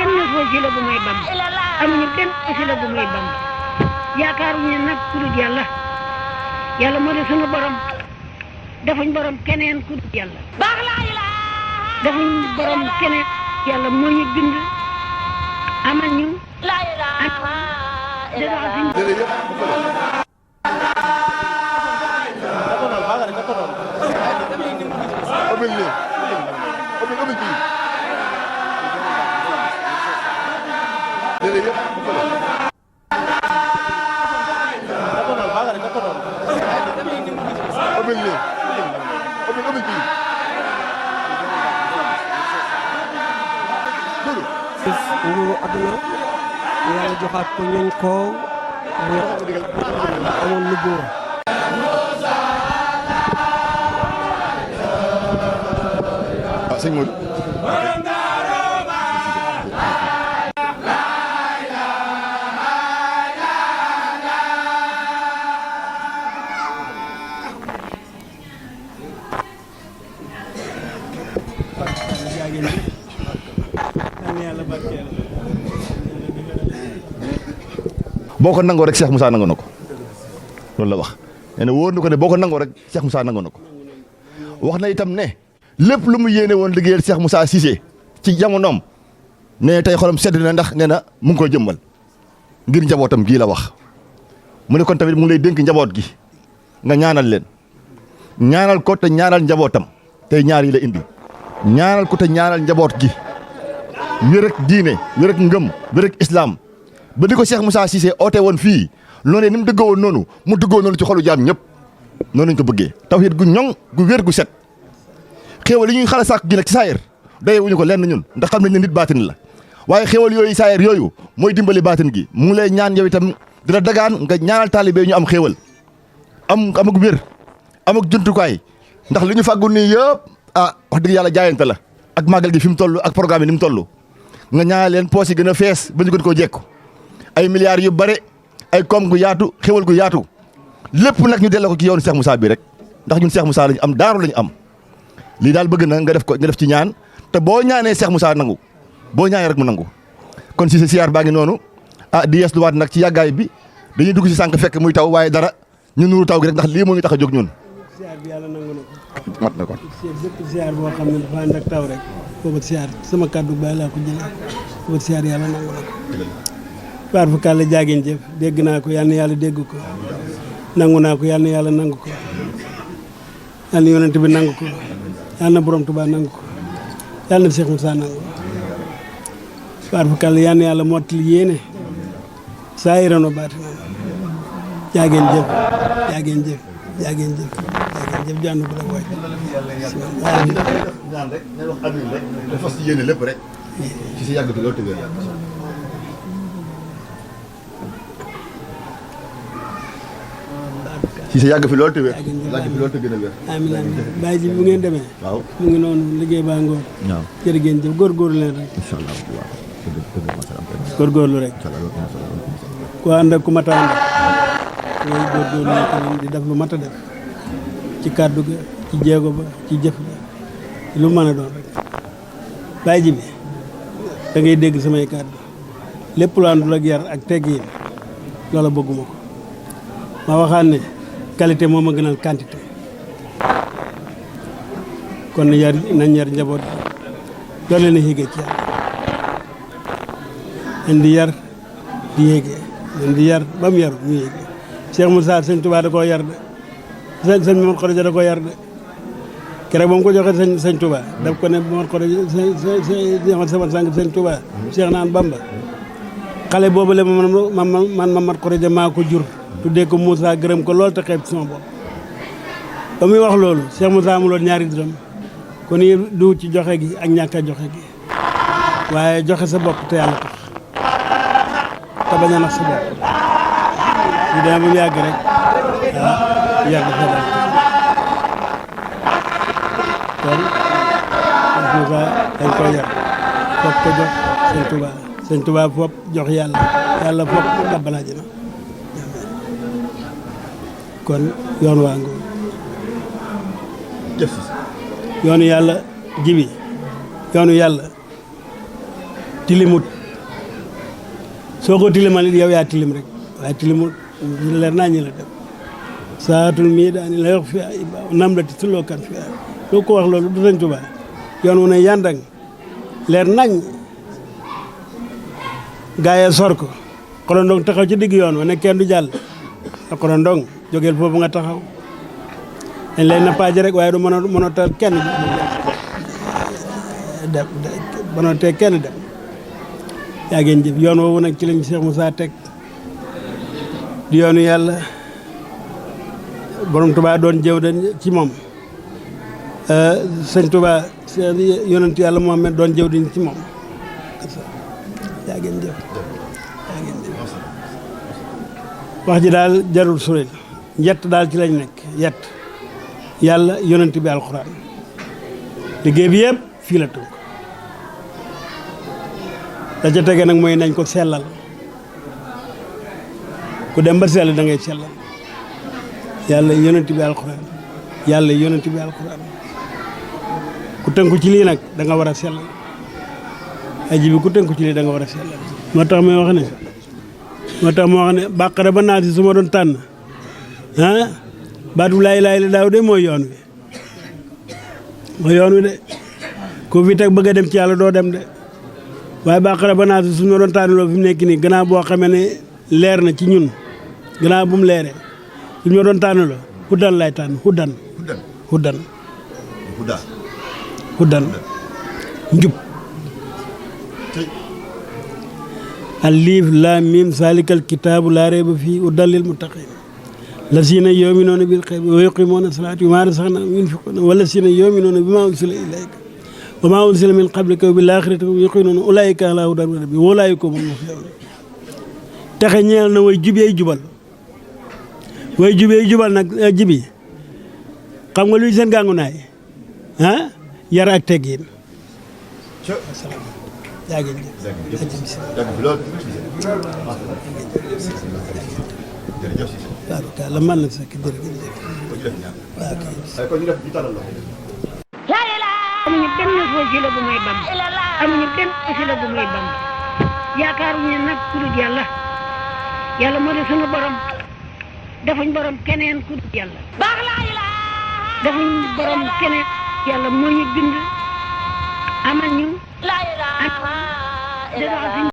benn wasila bu may Bamba amuñu benn wasila bu may Bamba yaakaaruñu nag ku dul yàlla yàlla moo di sunu borom defuñ borom keneen ku dul yàlla defuñ borom keneen yàlla moo ñu bind amal ñu ak nguuru àdduna yàlla joxaat ko ñooñ koow mu amoon lu buur sëñ Modou boo ko nangoo rek Cheikh Moussa nangoo na ko loolu la wax nee na wóor na ko ne boo ko nangoo rek Cheikh Moussa nangoo na ko wax na itam ne lépp lu mu yéene woon liggéeyal Cheikh Moussa Cissé ci jamonoom ne tey xolam sedd na ndax nee na mu ngi koy jëmmal ngir njabootam gii la wax mu ne kon tamit mu ngi lay dénk njaboot gi nga ñaanal leen ñaanal ko te ñaanal njabootam tey ñaar yi la indi ñaanal ko te ñaanal njaboot gi wér ak diine wér ak ngëm wér ak islam ba di ko Cheikh Moussa Cissé oote woon fii noonu ni mu dëggoo woon noonu mu dëggoo noonu ci xolu jaam ñëpp noonu lañ ko bëggee tawhid gu ñoŋ gu wér gu set xéewal yi ñuy xala sàkk gi nag ci saayir doye wuñu ko lenn ñun ndax xam nañ ne nit baatin la waaye xéewal yooyu saayir yooyu mooy dimbali baatin gi mu ngi lay ñaan yow itam dina dagaan nga ñaanal taalibe ñu am xéewal amuk wér amuk jumtukaay ndax li ñu fàggu nii yëpp wax dëgg yàlla jaayante la ak màggal gi fi mu toll ak programme yi ni mu toll nga ñaanal leen poos yi gën a fees ba ñu gën koo jekku ay milliards yu bare ay koom gu yaatu xéwal gu yaatu lépp nag ñu delloo ko ci yoonu Cheikh Moussa bi rek ndax ñun Cheikh Moussa lañu am daaru lañu am lii daal bëgg na nga def ci ñaan te boo ñaanee Cheikh Moussa nangu boo ñaanee rek mu nangu kon si sa siyaar baa ngi noonu di yees luwaat nag ci yàggaay bi dañuy dugg si sànq fekk muy taw waaye dara ñu nuru taw gi rek ndax lii moo ñu tax a jóg ñun. siyaar bi yàlla nangu na ko. mat na ko. siyaar boo xam ne dafa ànd ak taw rek boobu siyaar sama kàddu baay laa ko jëlee boobu siyaar yàlla nangu na ko. waar fu kàlla jaageen jëf dégg naa ko yal na yàlla dégg ko nangu naa ko yal na yàlla nangu ko yal na yonent bi nangu ko yal na borom Tuubaa nangu ko yal na Cheikh Moussa nangu waar fu kàlla yal na yàlla mottali yéene saa yirano baati jaageen jëf jaageen jëf jaageen jëf jaageen jëf jànn bu la woy ñaan rek ne wax amin rek dafa fas yéene lépp rek ci si yàgg bi loolu tëgg si sa yàgg fi loolu te wér yàgg fi loolu te gën a wér amiin amiin bàyyi ji bu ngeen demee waaw mu ngi noonu liggéey baa ngoor waaw jërë ngeen jëf góorgóorlu leen rek incha allah waaw góorgóorlu rek ku ànd ak ku mat a ànd yooyu góorgóorlu leen tamit di def lu mat a def ci kàddu ga ci jéego ba ci jëf ba lu mën a doon rek bàyyi ji bi da ngay dégg samay kàddu lépp lu àndul ak yar ak teggiin loola bëgguma ko ma waxaan ne qualité moo ma gënal quantité kon yar nañ yar njaboot bi doole na yéegee ci yàlla indi yar di yéegee indi yar ba mu yaru ñu yéegee Cheikh Moussa sëñ Touba da koo yar de sëñ Momar Khoroja da koo yar de keroog ba mu ko joxee sëñ Touba daf ko ne Momar Khoroja sama sang sëñ Touba Cheikh naan Bamba xale boobu la man Momar Khoroja maa ko jur tuddee ko Moussa gërëm ko loolu te xeeb sama bopp ba muy wax loolu Cheikh Moussa amuloon ñaari dërëm kon du ci joxe gi ak ñàkk a joxe gi waaye joxe sa bopp te yàlla tax te bañ a nax sa bopp ñu dee ba mu yàgg rek yàgg fa daal kon Moussa dañ koy yar fopp ko jox sëñ Touba sëñ Touba fopp jox yàlla fopp dabbalaaji na kon yoon waa ngoon yoonu yàlla jibi yoonu yàlla tilimut soo ko tilimal it yow yaa tilim rek waaye tilimut leer naa ñi la dem saatul mii daani la yox fi ay baaw nam la ti suloo kan fi ay loo ko wax loolu du Sëñ Tuubaa yoon wu ne yàndang leer nañ gaaya sor ko xolondong taxaw ci digg yoon wa ne kenn du jàll a xolondong jógeel foofu nga taxaw dañ lay nappaaje rek waaye du mën a tal kenn dem mënoo tee kenn dem yaa ngeen jëf yoon woowu nag ci lañ Cheikh Moussa teg di yoonu yàlla borom Tuubaa doon jëw den ci moom Sëñ Tuubaa yonent yàlla Muhammad doon jëw din ci moom yaa ngeen jëf wax ji daal jarul sori yett daal ci lañ nekk yett yàlla yonent bi alxuraan liggéey bi yëpp fii la tënk la ca tege nag mooy nañ ko sellal ku dem ba sell da ngay sellal yàlla yonent bi alxuraan yàlla yonent bi alxuraan ku tënku ci lii nag da nga war a sellal aji bi ku tënku ci lii da nga war a sellal moo tax ma wax ne bàqara ba naa si su ma doon tànn baatu laa ilaaha illa daaw de mooy yoon wi de ku fi teg bëgg a dem ci yàlla doo dem de waaye bàqara ba naa si su ma doon tànn loo fi mu nekk nii gannaaw boo xamee ne leer na ci ñun gannaaw bu mu leeree su ma doon tànn loo huddan lay tànn huddan njub alif laam miim saalikal kitaabu laa rayba fiihi hudan lil muttaqiin lazina yu'minuuna bil ghaybi wa yuqiimuuna salaata wa mimmaa razaqnaahum yunfiquuna wallazina yu'minuuna bimaa unzila ilayka wa maa unzila min qablika wa bil aaxirati hum yuuqinuuna ulaa'ika alaa hudan min rabbihim wa ulaa'ika humul muflihuun texe ñeel na way jubee jubal nag jibi xam nga luy seen gàngunaay yar ak teggin yaa ngi la man na sakk jërëjëf amuñu benn wasila bu may bam amuñu benn wasila bu may bam yaakaaruñu nag ku dul yàlla yàlla moo di sunu borom defuñ borom keneen ku dul yàlla defuñ borom keneen yàlla moo ñu bind amal ñu